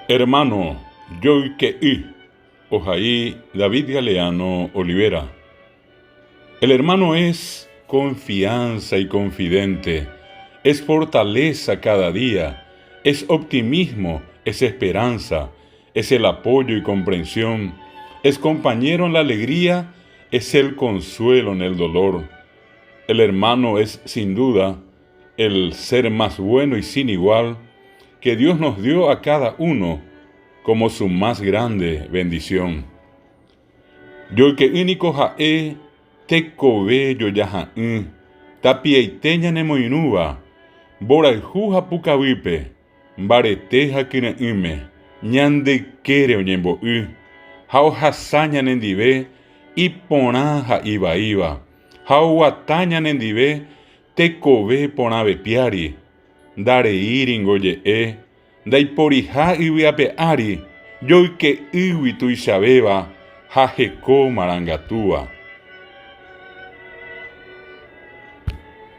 Hermano Joyke'y, ohai David Galeano Olivera. El hermano es confianza y confidente, es fortaleza cada día, es optimismo, es esperanza, es el apoyo y comprensión, es compañero en la alegría, es el consuelo en el dolor. El hermano es, sin duda, el ser más bueno y sin igual que Dios nos dio a cada uno como su más grande bendición. Joyke'y niko ha'e tekove jojaha'ỹ, tapiaite ñanemoirũva, mborayhu ha pukavýpe, mbarete ha kyre'ỹme, ñande ykére oñembo'y, ha ohasa ñanendive iporã ha ivaíva, ha oguata ñanendive Tekove porãve piári, ndareíringo je'e, ndaiporiha yvy ape ári joyke'ýgui tuichavéva ha heko marangatúva.